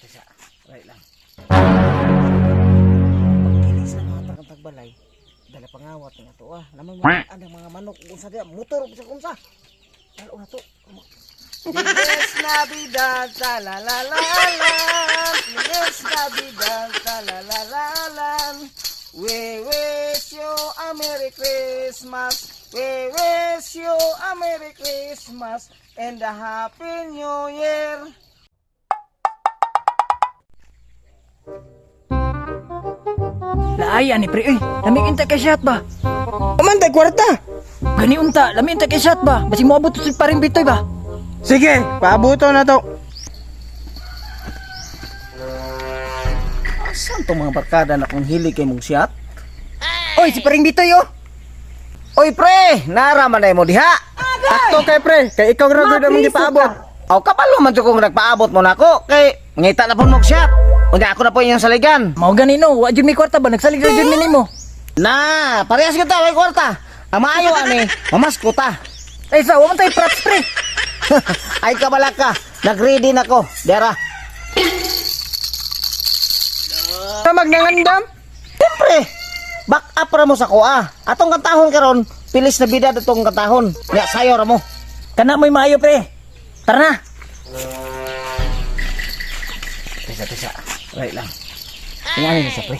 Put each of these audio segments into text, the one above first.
Tisa. Right lang. Pagkilis na mga tagang tagbalay, dala pangawat nga to ah. Naman mga anang mga manok kung sa diya, motor bisa kung sa. Lalo na to. Feliz Navidad, ta la la la la. Feliz Navidad, ta la la la la. We wish you a Merry Christmas. We wish you a Merry Christmas and a Happy New Year. Laay ani pre oy, lami unta kay shot ba? Umanday kwarta. Gani unta, lami unta kay shot ba? Basi moabot sa paring bitoy ba? Sige, paabuto na to. Asan tong mga barkada na kung hilig kay mong siyat? Oy, si paring bitoy oh. Oy pre, nara man na mo diha. Sakto kay pre, kay ikaw ra gud among gipaabot. Aw kapalo man jud kung nagpaabot mo nako kay ngita na pud mo og siyat. Unya ako na po inyong saligan. Mao gani no, wa jud mi kwarta ba nagsalig ra jud mi nimo. Na, parehas kita way kwarta. Ang maayo ani, mamasko ta. Ay sa, wa man tay props pre. Ay kabala ka, nagready na ko. Dera. Na magnangandam. Siyempre, back up ra mo sa kuha. Atong kantahon karon, pilis na bida atong kantahon. Nya sayo ra mo. Kana mo'y maayo pre. Tara na. Tisa, tisa. Right lang. Tingnan ni sa pre.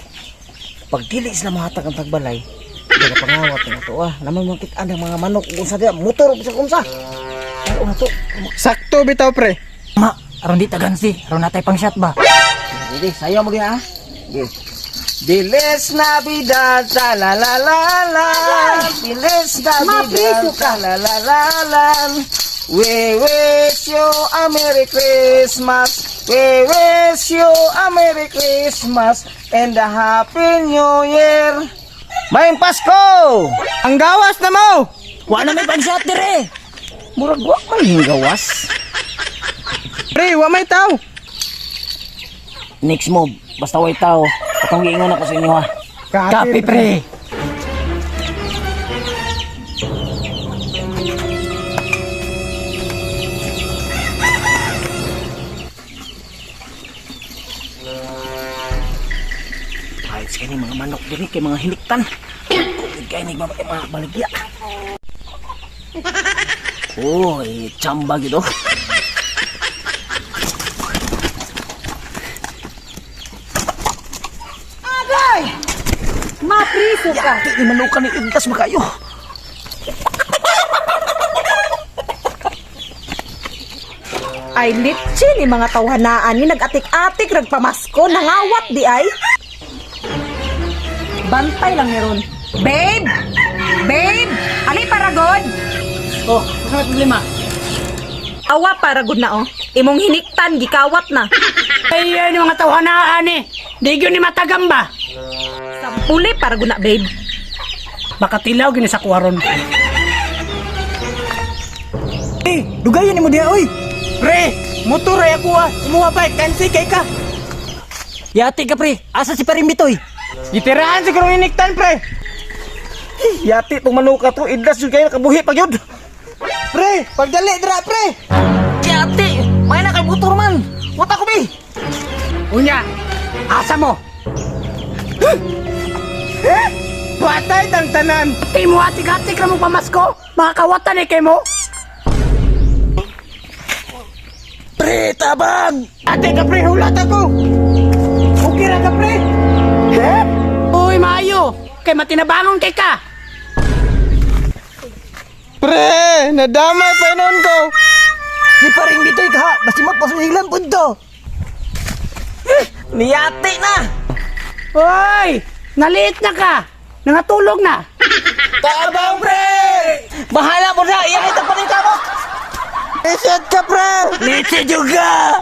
Pag dili sila mahatag ang tagbalay, dala pangawat nga to ah. Naman mga kita ang mga manok kung sa diya, motor bisa kung sa. Lalo na to. Sakto bitaw pre. Ma, aron di tagansi, aron natay pang shot ba? Hindi, sayo mo diha ah. Sige. Bilis na bida, ta la la la la. Bilis na bida, ta la la la la. We wish you a Merry Christmas. We wish you a Merry Christmas and a Happy New Year. May Pasko! Ang gawas na mo. Wa na may pang shot dire. Murag wa may hinggawas. Pre, wa may tao. Next move, basta way tao. Atong giingon ako sa inyo ha. Kape pre. Kahit sa kini mga manok diri kay mga hiliktan. Kung kay ni mga mga baligya. Oy, chamba gid oh. Agay! Mapriso ka. Yati ni manukan ni Igdas makayo. Ay litchi ni mga tawhanaan ni nag-atik-atik nagpamasko nangawat di ay. Bantay lang meron. Babe! Babe! Ali paragod! Oh, ano may problema? Awa paragod na oh. Imong hiniktan gikawat na. Ay, yan yung mga tawhanaan eh. Di yun ni matagam ba? Sampuli paragod na babe. Baka tilaw gini sa kuwaron. Eh, dugayan nimo diha oy. Pre, motor ay ako ah. Imuha pa, kansi kay ka. Yati ka pre. Asa si paring bitoy? Gitirahan siguro iniktan pre. Yati tong manuka to, Igdas jud kayo nakabuhi pa gyud. Pre, pagdali dira pre. Yati, may na kay motor man. Wata ko bi. Unya, asa mo? Patay tang tanan. Di mo atik-atik na mong pamasko. Mga kawatan eh kay mo. Pre, tabang. Ate ka pre, hulat ako. Okay ra ka pre. Uy, maayo. Kay matinabangon kay ka. Pre, nadamay pa inon ko. Si paring bitoy ka, basi mapasuhilan pud to. Niyati na. Uy, naliit na ka. Nangatulog na. Tabang pre! Bahala mo na, iyan itang paningkamot. Reset ka pre. Litsi juga!